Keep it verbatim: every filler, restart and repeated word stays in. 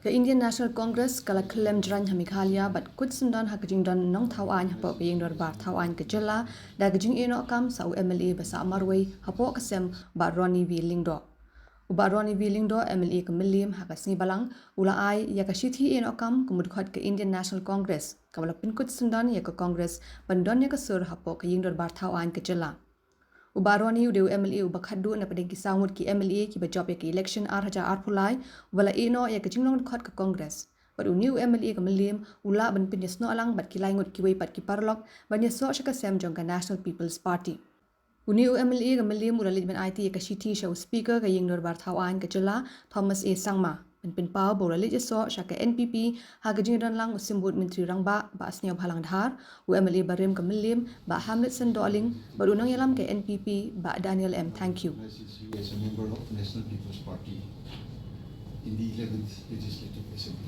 Ka Indian National Congress ka la khyllem jrang ha Meghalaya bad kut syndon ha ka jingdon nongthaw aiñ hapoh ka Ïingdorbar Thaw Aiñ ka Jylla da ka jingïehnoh kam sa u MLA ba sah marwei hapoh ka sem, Bah Ronnie V Lyngdoh. U Bah Ronnie V Lyngdoh, MLA ka Mylliem, ha ka Sngi Balang u la ai ïa ka shithi ïehnoh kam ka mut khot ka Indian National Congress, kaba la pynkut syndon ïa ka Congress ban don ïa ka sur hapoh ka Ïingdorbar Thaw Aiñ ka Jylla. U Bah Ronnie u dei u MLA uba khatduh na pdeng ki saw ngut ki MLA kiba jop ïa ka election ar hajar arphew lai, uba la ïehnoh ïa ka jinglong dkhot ka Congress. Bad une u MLA ka Mylliem u lah ban pynïasnoh lang bad ki lai ngut kiwei pat ki paralok ban ïasoh sha ka sem jong ka National People's Party. Une u MLA ka Mylliem u la leit ban aiti ïa ka shithi sha u Speaker ka Ïingdorbar Thaw Aiñ ka Jylla, Thomas A Sangma, ban pynpaw ba u la leit ïasoh sha ka NPP ha ka jingdon lang u Symbud Myntri Rangbah, Bah Sniawbhalang Dhar, u MLA barim ka Mylliem, Bah Hamletson Dohling, bad u nongïalam ka NPP, Bah Daniel M Thangkhiew. As a member of National People's Party in the eleventh Legislative Assembly.